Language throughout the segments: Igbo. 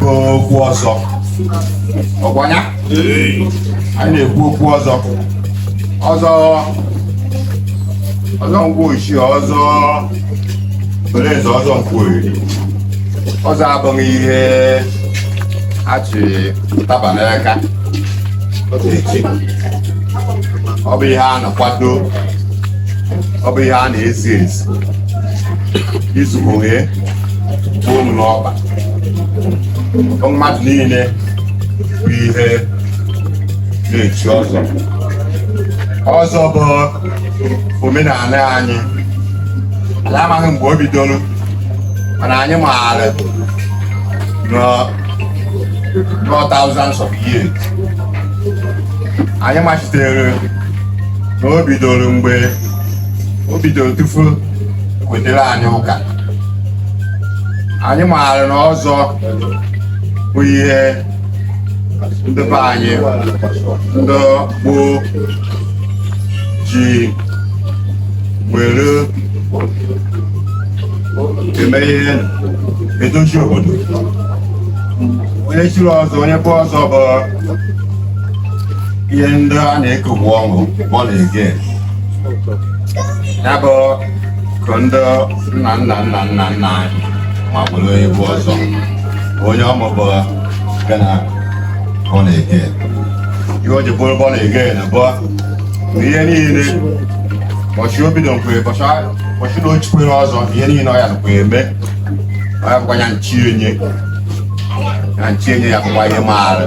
Bụ okwu ọzọ ọgbanya anyị na-ekwu, okwu ọzọ ọzọ ọzọ ngwa oshi ọzọ bereze ọzọ nkwueri ọzọ abụghị ihe achị taba n'aka echi. Ọ bụ ihe a na-akwado, ọ bụ ihe a na-ezi ezi izugoghe unu n'ọkpa mmadụ niile bụ ihe na-echi ọzọ. Ọzọ bụ omenala anyị. Anyị amaghị mgbe o bidoro, mana anyị maara nọ thousands of years. Anyị machitere na o bidoro mgbe o bidoro tupu wetara anyị ụka. Anyị maara na ọzọ bụ ihe ndị be anyị ndị gboo ji were eme ihe edochi obodo. Onye chiri ọzọ, onye bụ ọzọ, bụ ihe ndị a na-ekegbu ọṅụ, born again. Ya bụ ka ndị nna nna nna nna nna anyị ma bụrụ onye bụ ọzọ, onye ọmụbụ gana born again. Ihe o ji bụrụ born again bụ na ihe niile bọchị o bido nkwe bọchị na o chikwere ọzọ, ihe niile ọ ya nụkwa eme, ọ ya bụkwa ya nchi enye ya, nchi enye ya bụkwa ihe maara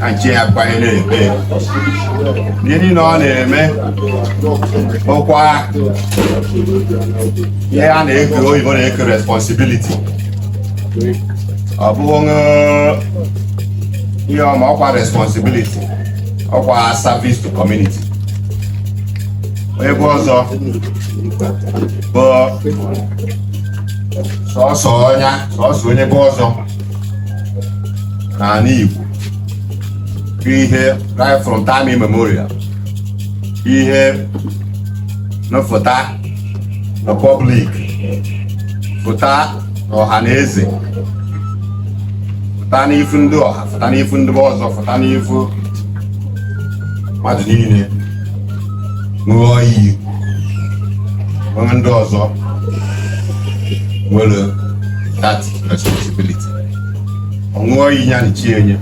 ya, nchi ya bụkwa ihe na-eme. Ihe niile ọ na-eme bụkwa ihe a na-eke oyibo na-eke responsibility. Ọ bụghị ihe ọma, ọkwa responsibility, ọkwa service to community. Onye bụ ọzọ bụ sọsọ ọnya, sọsọ onye bụ ọzọ n'ala Igbo bụ ihe right from time immemorial, ihe nfụta na public, fụta n'ọha na eze, fụta n'ifu ndị ọha, fụta n'ifu ndị ọzọ, fụta n'ifu mmadụ niile, ṅụọ iyi. Onwe ndị ọzọ nwere that responsibility. Ọ ṅụọ iyi ya na chi enye,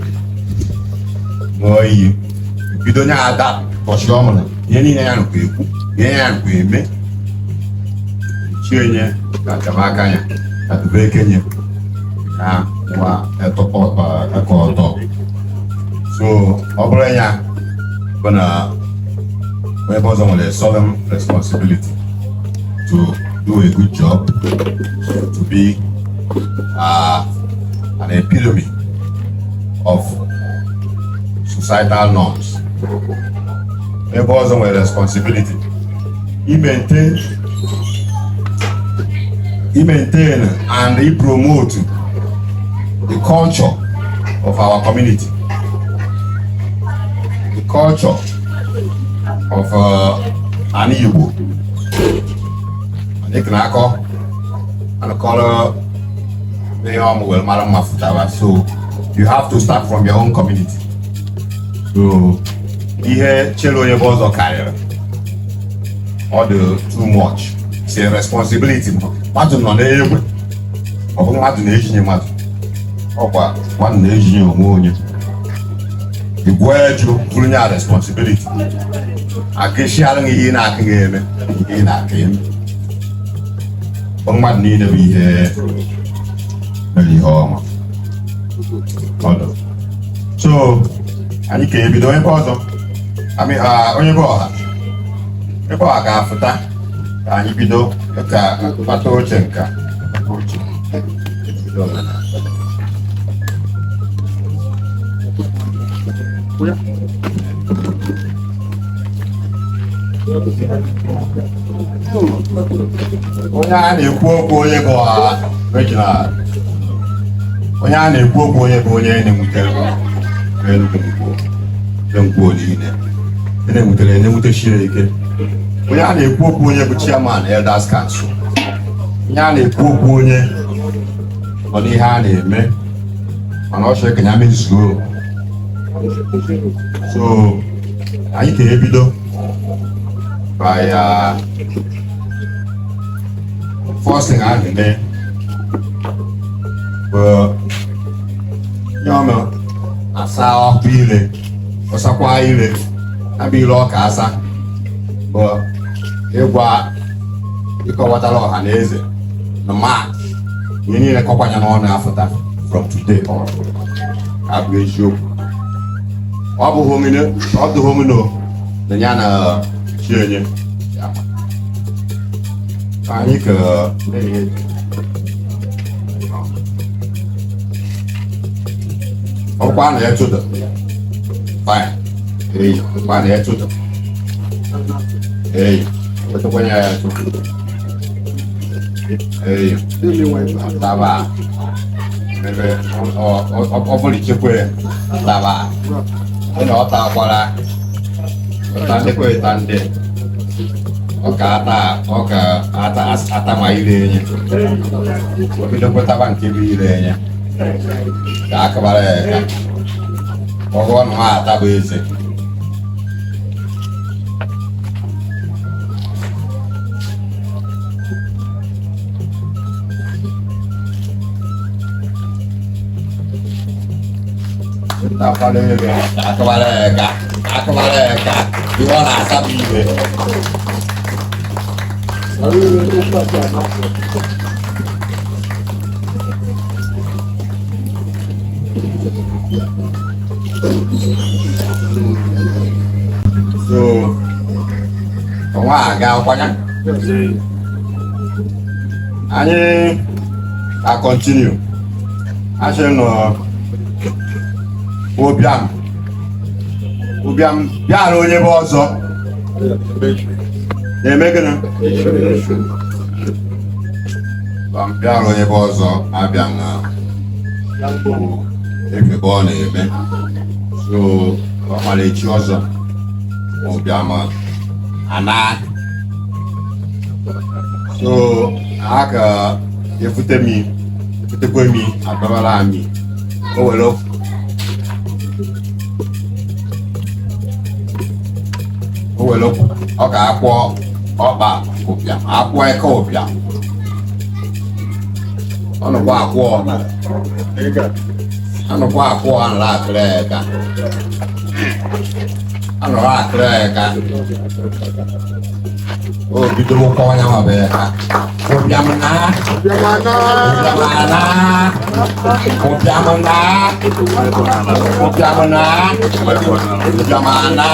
ṅụọ iyi bido nye ada ụbọchị ọ mụrụ, ihe niile ya nkwa ekwu, ihe ya nkwa eme, chi enye na aka ya na dube ekenye na nwa eke ọtọ. So ọ bụrụ ya bụ na onye ọzọ nwere solemn responsibility to do a good job, to be an epitome of societal norms. Ebe ọzọ nwere responsibility i maintain and i promote the culture of our community, the culture of ana Igbo. Anyị na-akọ anakọrọ ihe ọmụ were mara mma fụtara. So you have to start from your own community. So ihe chere onye bụ ọzọ karịrị, ọ dị too much. It's a responsibility. Mmadụ nọ n'egbe, ọ bụ mmadụ na-ejinye mmadụ, ọkwa mmadụ na-ejinye onwe onye igwe eju bụrụ nye responsibility akịsịara gị ihe ị na-aka ga-eme, ihe ị na-aka eme. Ọ mmadụ niile bụ ihe mere ihe ọma ọdụ. So anyị ka ebido. Onye bụ ọzọ, onye bụ ọha, ebe ọha ga-afụta ka anyị bido ka kpata oche nka oche bido omenala. Onye a na-ekwu okwu, onye bụ ọha regional, onye a na-ekwu okwu, onye bụ onye na-enwutere Enugu Ngwo Ngwo niile na-enwutere na-enwutechiri ike. Onye a na-ekwu okwu, onye bụ chairman Elders Council. Onye a na-ekwu okwu, onye nọ n'ihe a na-eme. Mana ọ chọrọ ka ya mezuo. So anyị ga-ebido by first thing a ga-eme bụ ihe ọma asa ọkụ ire, ọsakwa ire abụ ire ọka asa bụ ịgwa ịkọwatara ọha na eze na ma ihe niile kọkwanya n'ọnụ afụta from today on abụ eziokwu. Ọ bụghị omine, ọ dụghị omino na ya na chienye ya. Anyị ka ọkwa na ya tụda fine. Ee, ọkwa na ya tụda. Ee, wetakwa ya ya tụda. Ee, taba ebe ọ bụrụ ichekwa ya taba ị na ọ takwara ụta ndị kwa ịta ndị ọka ata ọka ata ata ma ire enye o bidokwa taba nke bụ ire enye ka akabara ya ka ọgụ ọnụ ha ata bụ eze. Takwara ebe ka akabara ya ka akabara ya ka ihe ọ na-asa bụ ire. So ọnwa aga kwanya anyị a continue asị nọ ụbịam ụbịam bịara onye bụ ọzọ na-eme gịnị bịara onye bụ ọzọ abịa na ebe ọ na-eme. So ọ mara echi ọzọ ụbịam ana. So ha ka efute mi efutekwe mi adọbara mi o were o were ọ ga-akwọ ọkpa ụbịam akwọ eke ụbịam ọnụkwa akwọ anụkwa akwọ anụrụ akịrị eka anụrụ akịrị eka o bido ụkọ onye nwa bụ eka ụbịam na ụbịam na ụbịam na ụbịam na ụbịam na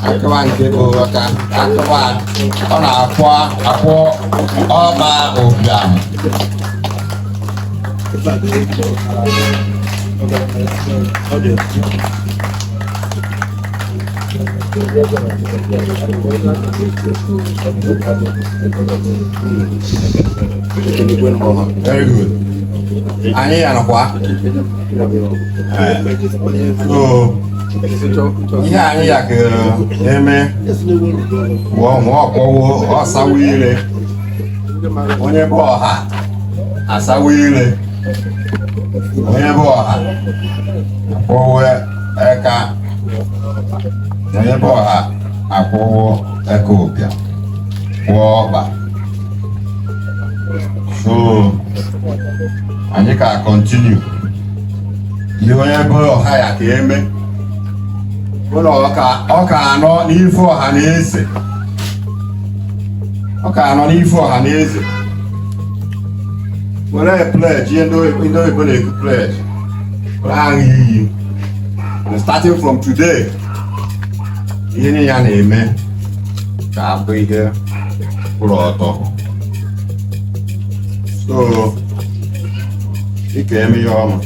akụwa nke bụ aka akụwa ọ na-akwọ akwọ ọba ụbịam. Very good. Anyị ya nọkwa. So, ihe anyị ya ka eme wụọ nwa ọkpọwo ọsawo ire onye bụ ọha asawo ire onye bụ ọha akwọwo eka onye bụ ọha akwọwo eka ụbịa kwụọ ọkpa. So anyị ka continue ihe onye bụ ọha ya ka eme ụlọ ọka anọ n'ife ọha na eze ọka anọ n'ife ọha na eze were pledge ihe ndị oyibo na-ekwu pledge were aṅụ iyi. And starting from today ihe niile ya na-eme ka abụ ihe kwụrụ ọtọ. So ị ga-eme ihe ọma.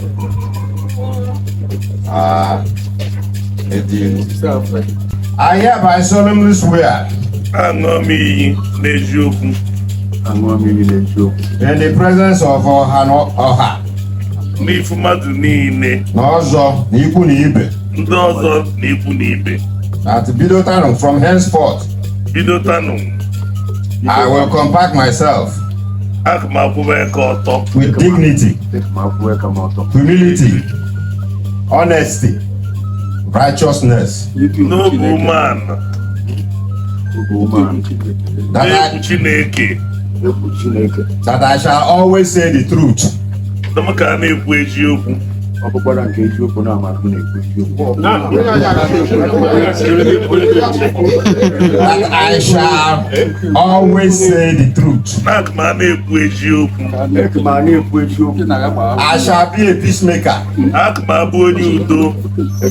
I hereby solemnly swear. Aṅụọ m iyi n'eziokwu. In the presence of ọha na ọha n'ifu mmadụ niile na ọzọ na ikwu na ibe ndị ọzọ na ikwu na ibe that bido tanụ from henceforth bido tanụ I will compact myself. Aka m akwụba aka ọtọ. With dignity, humility, honesty, righteousness, N'obi umeala. That N'egwu I, Chineke. That I shall always say the truth, Na m ka a na-ekwu eziokwu. Ọ bụkwara nke eziokwu na amara m na-ekwu eziokwu. That I shall always say the truth. Na aka m a na-ekwu eziokwu. Eke ma na-ekwu eziokwu. I shall be a peacemaker Aka m abụ onye udo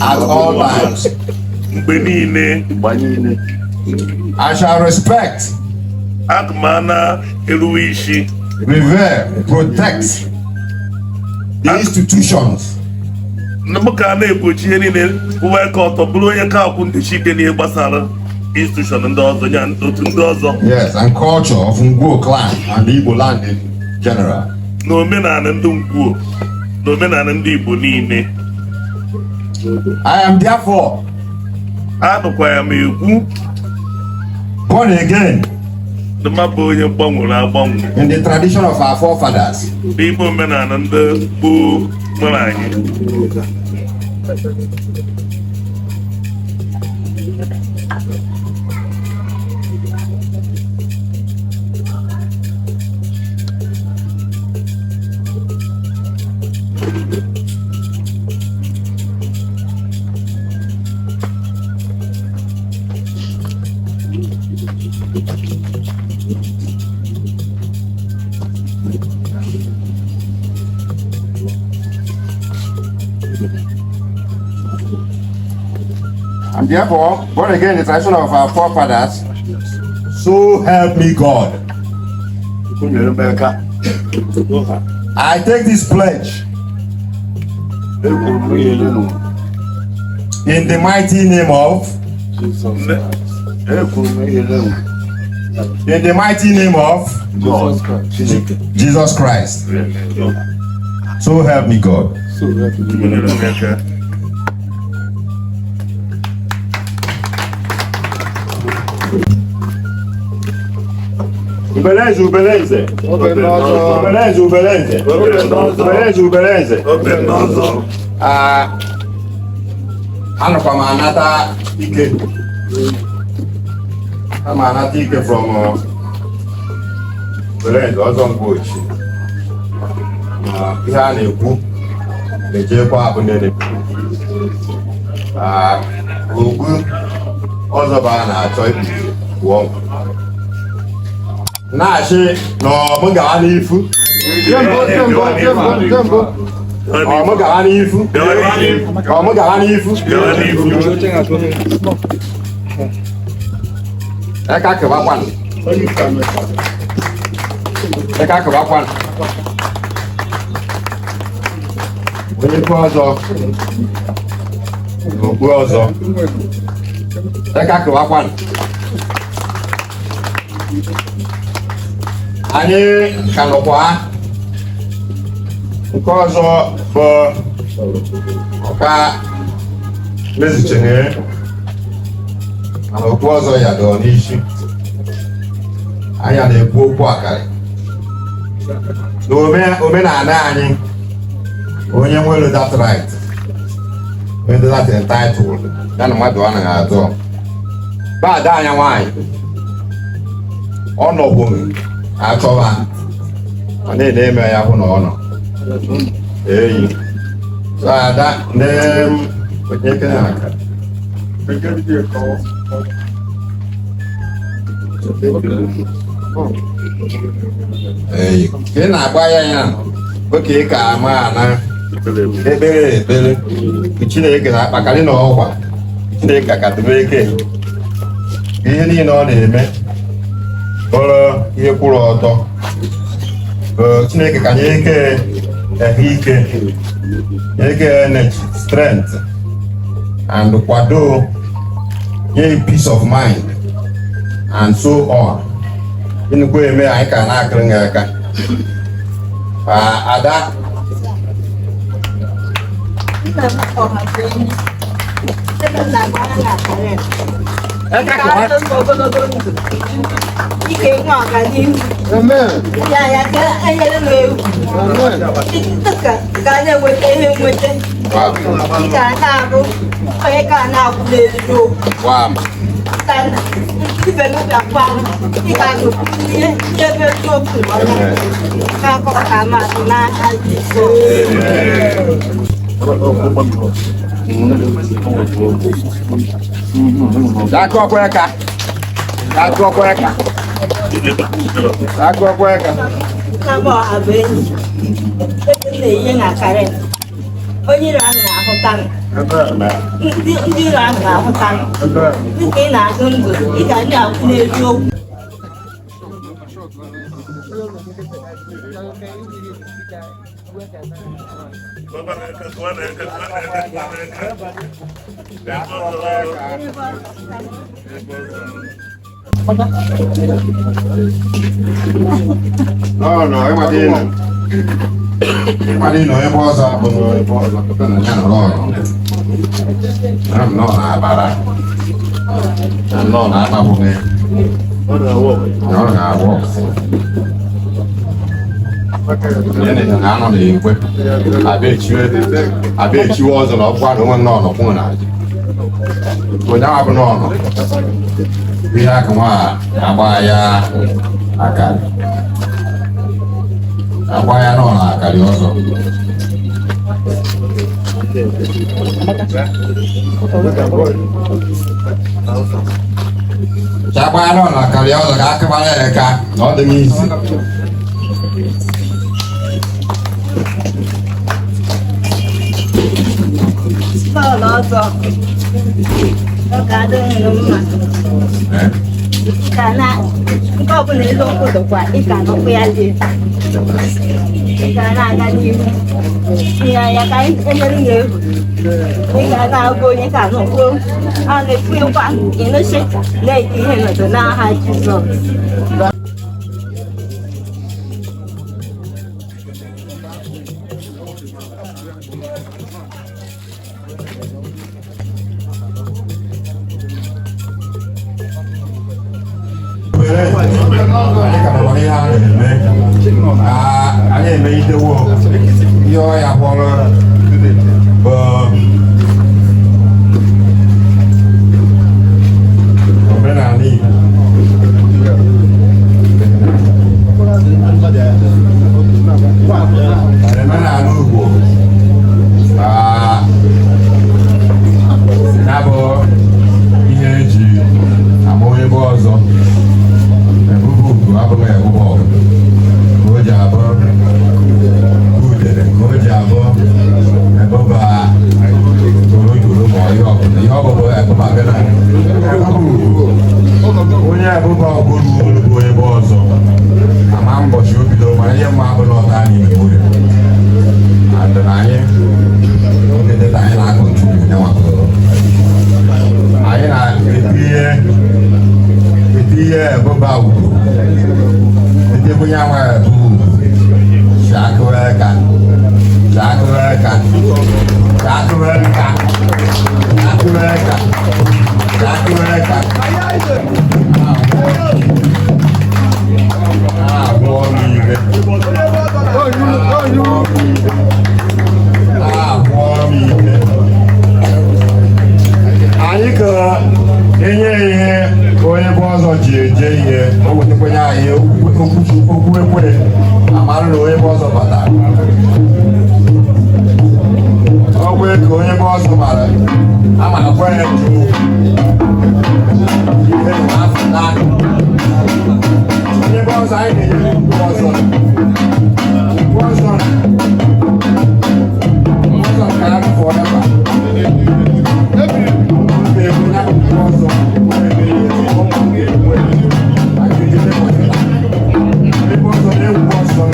at all times. Mgbe niile. Mgbe niile. I shall respect, Aka m a na-eruwe isi. Revere, protect the institutions Na m ka a na-egbochi ihe niile kwụwa aka ọtọ bụrụ onye ka akwụ ndị chike n'ihe gbasara institution ndị ọzọ ya otu ndị ọzọ. Yes, and culture of Ngwo clan and the Igbo land in general. Na omenala ndị Ngwo na omenala ndị Igbo niile. I am therefore Anụkwa ya m ekwu born again na mma bụ onye gbanwere agbanwe in the tradition of our forefathers. N'ime omenala ndị gboo nwere anyị. And therefore, born again in the tradition of our forefathers, so help me God. Chukwu nyere m aka. I take this pledge Ekwuru m ihe n'ụwa. in the mighty name of, Ekwuru m ihe n'ụwa. in the mighty name of God. Chineke. Jesus Christ. So help me God. Chukwu nyere m aka. Ubeleze, ubeleze. Ubeleze, ubeleze. Ubeleze, ubeleze. Obe n'ọzọ. Ah, anakwa m anata ike. Ana m anata ike from Ubeleze, ọzọ Ngwochi. Ihe a na-ekwu na-ejekwa abụ nene. Ah, ogbu ọzọ bụ a na-achọ ikpuchi pụọ na-achị na ọ mụ gawa n'ifu, ọ mụ gawa n'ifu, ọ mụ gawa n'ifu. Gawa n'ifu. Eka kebakwanụ, eka kebakwanụ, onye kwu ọzọ na okpu ọzọ, eka kebakwanụ. Anyị ka nọkwa nke ọzọ bụ ọka mezuchere mana okpu ọzọ ya dọọ n'isi anyị na-ekwu okwu akarị na omenala anyị, onye nwere that right, onye dị that entitled ya na mmadụ anaghị azọ ba ada anya nwaanyị ọ nọgbu achọba ọ na-eme ya hụ na ọ nọ eyi so ada ndị onye kene aka. Eyi ka ị na-agba ya ya bụ ka ị ka ama ana ekpere ekpere Chineke na-akpakarị na ọkwa Chineke ka dobe eke ihe niile ọ na-eme bụrụ ihe kwụrụ ọtọ. Bụ Chineke ka nye ike ehe ike nye ike energy, strength and kwado nye peace of mind and so on. Nnukwu eme anyị ka na-akịrị gị aka. Ah, ada. Nna m ọhazi enyi ebe m na-agbara na akara. Eka kụwa. Ka ndụ ogologo ndụ. Ike nwe ọganihu. Ya ya ka enyere m ewu. Dịka ka a na-enweta ihe nweta. Ị ga na-arụ onye ka na-akwụ n'eziokwu. Wam. Ka ibe m ga-akwa ị ga-anọkwu ihe ebe eziokwu nọ na. Ka akọ ka amasị n'aha Jizọs. Dakụ ọkwa aka. Dakụ ọkwa aka. Dakụ ọkwa aka. Kama abụ enyi. Ebe m na-eyi na karị. Onye iro ahụ na-ahụta m. Ndị iro ahụ na-ahụta m. Dịka ị na-azụ ndụ, ị ga na-akwụ n'eziokwu. Kụwa n'aka, kụwa n'aka, kụwa n'aka, kụwa n'aka. Ebe ọzọ. Ebe ọzọ. No, ịmata ịnọ. Ịmata ịnọ ebe ọzọ abụghị ebe ọzọ pụta na ya nọrọ ọnọ. Na m nọ na-abara. Na m nọ na-akpagbughị. Na ọ na-agwọ. Onye na-anọ na-ekwe. Abịa echiwe ọzọ na ọkwa na onwe nnọọ nọkwụ na aja. Onye ahụ bụ nọọnọ. Ihe aka nwa agba ya akara. Agba ya nọ na akarị ọzọ. Agba ya nọ na akarị ọzọ ka akabara ya ka na ọ dị n'isi. Bọọlụ ọzọ. Ọ ga-adịrị unu mma. Ka na nke ọbụla elu ụkwụ dịkwa, ị ga anọkwa ya dị. Ị ga na-aga n'ihu. Ya ya ka enyere m egwu. Ị ga na-agụ onye ka nọkwuo. A na-ekwuekwa ịnụchi na-eti ihe nọdụ n'aha Jizọs. Anyị ka nọkwa n'ihe a na-eme. Anyị emelitewo ihe ọya kwọrọ bụ omenala Igbo. Omenala Igbo, ya bụ ihe eji ama onye bụ ọzọ. Ebubo ugo abụghị ebubo ọgụ ka o ji abụ udere, ka o ji abụ ebụba torotoro, ma ihe ọbụla ihe ọbụla ebụba bịa na ebubo ugo. Onye ebụba ọbụla olu bụ onye bụ ọzọ ama mbọchị o bidoro, mana ihe mma abụla ọta anyị mewere and na anyị oge dịta anyị na-acontribute nyanwa. Anyị na-etinye etinye ebụba ugo etinye anwa ebu ugo si akụrụ aka, si akụrụ aka, si akụrụ aka, si akụrụ aka, si akụrụ aka. Na-agwọ m ihe, na-agwọ m ihe. Anyị ka enye ihe onye bụ ọzọ ji eje ihe o wetakwenye anyị okwu ekwe amara na onye bụ ọzọ batara ọgwụ ka onye bụ ọzọ mara ama akwa ya jụ ihe na-afụta onye bụ ọzọ. Anyị na-enye okwu ọzọ, okwu ọzọ, ọzọ ka a fụọ ebe a ga-ebu ya okwu ọzọ ebe ihe ụmụ ga-ekwe a ga-eji ebe ọzọ na-egwu ọsọ.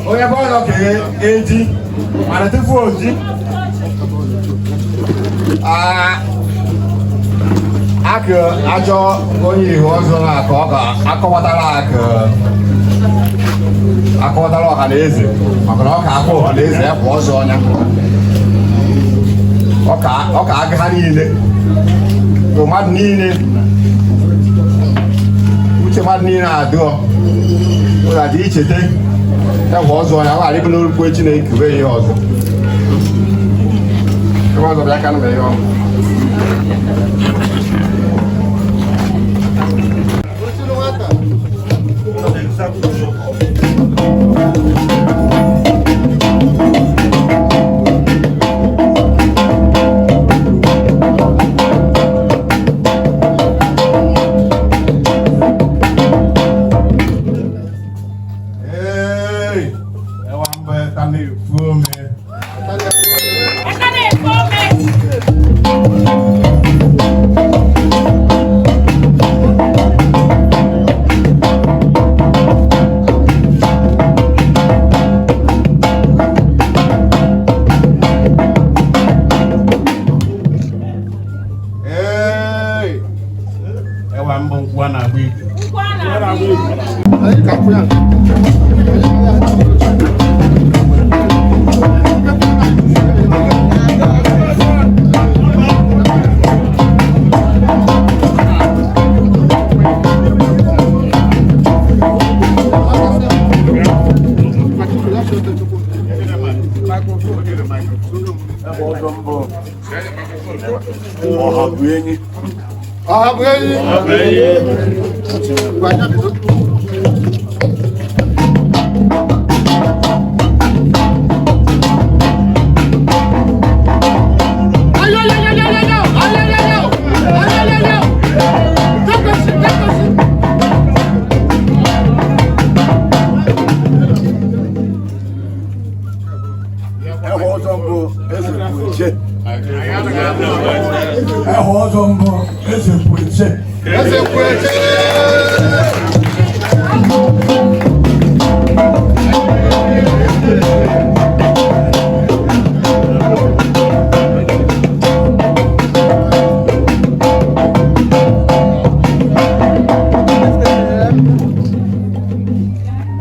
Onye bọọlụ ka eji mana tupu oji akụ ajọ onye ihu ọzọ na ka ọ ga-akọwatara akụ akọwatara ọha na eze maka na ọ ka akpọ ọha na eze ya kwa ọzọ ọnya ọ ka aga ha niile bụ mmadụ niile uche mmadụ niile adụọ ụlọ dị ichete ya kwa ọzọ ọnya ọ ghara ịbụ n'orukwu echi na-ekube ihe ọzọ ebe ọzọ bịa ka nụ ihe ọmụ. Hey, ewa mbe tani fume. Hey, ewa mbụ nkwụ a na-agba igwe. Ọzọ mbụ ọha bụ enyi. Ọha bụ enyi. Gwa ya bido. Ẹhụ ọzọ mbụ eze bụ eche. Ẹhụ ọzọ mbụ eze bụ eche. Eze kwu eche.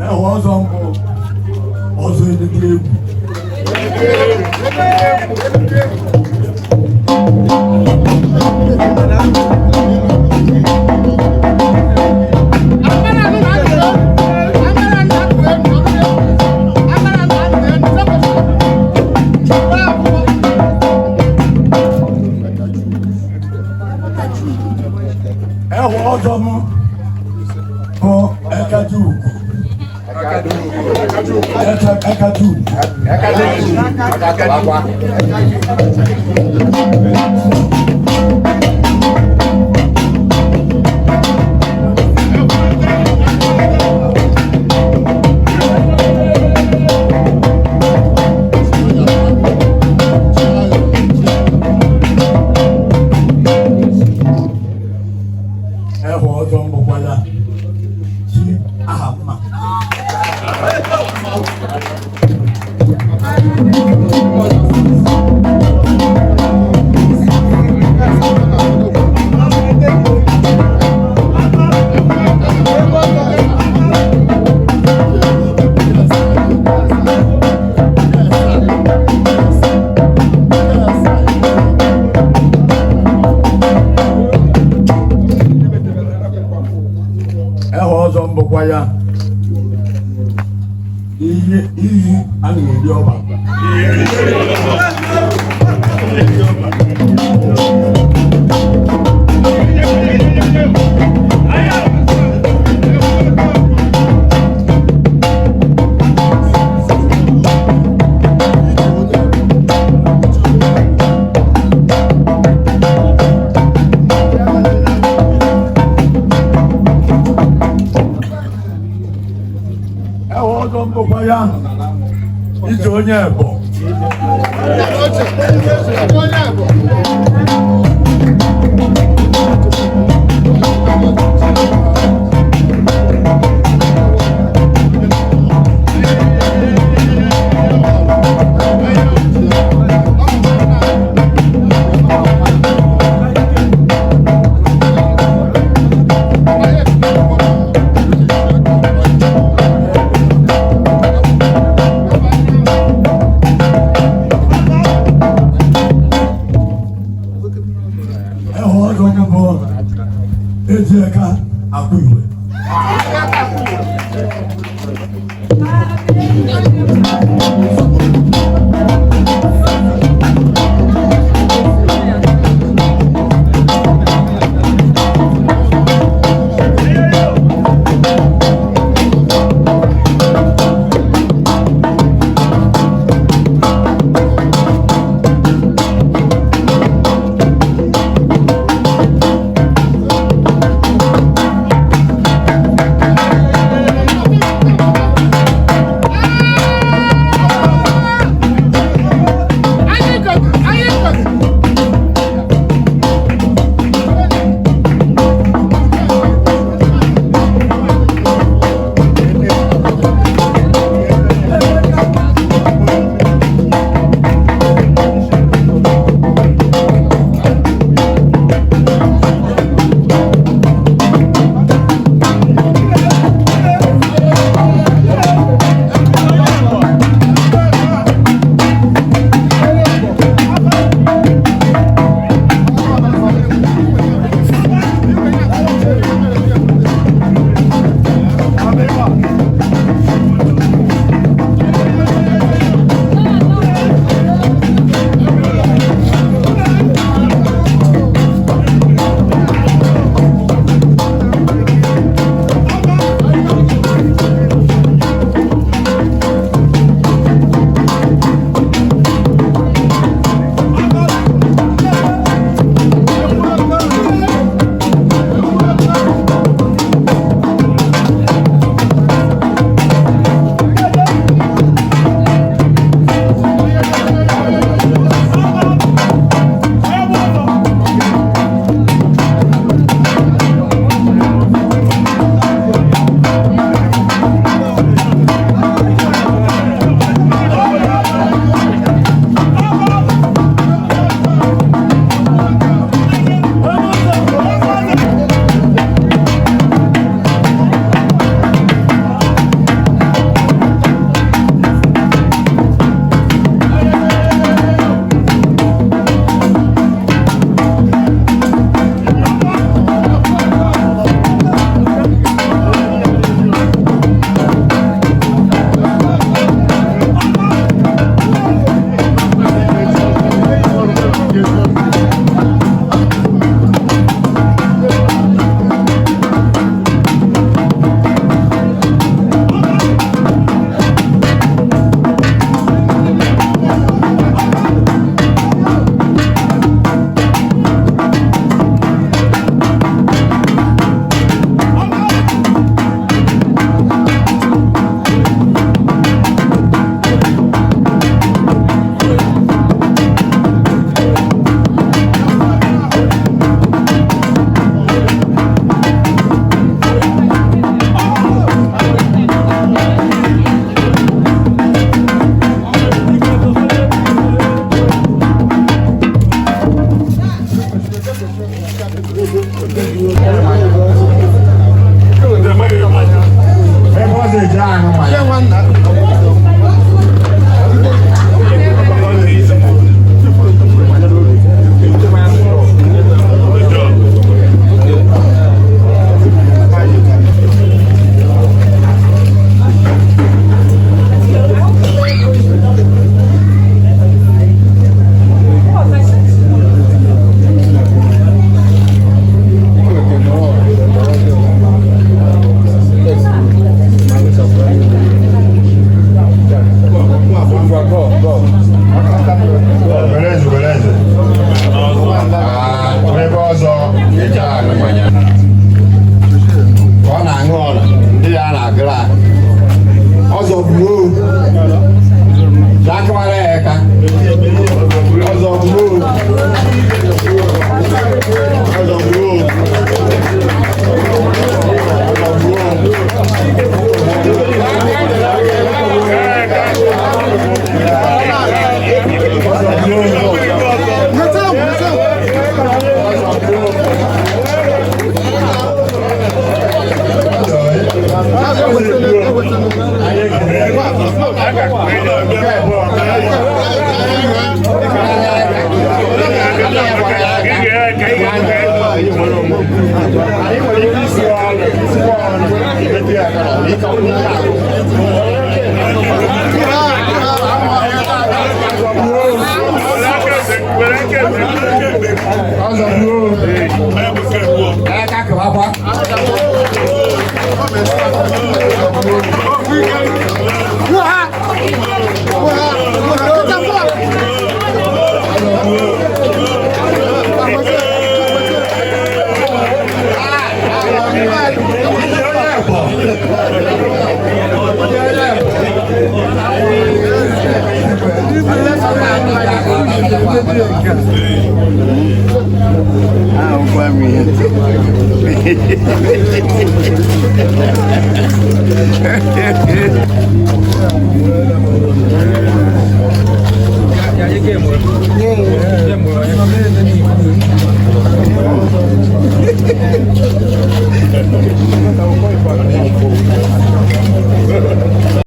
Ẹhụ ọzọ mbụ ọzọ eluigwe egwu. Ẹhụ ọzọ m bụ Ekete Ugwu. Ekete Ugwu. Ẹhụ ọzọ m bụkwa ya chi aha mma. Ẹhụ ọzọ m bụkwa ya iyi iyi a na-eri ọba. Ẹhụ ọzọ m bụkwa ya ije onye ebo. Onye bụ.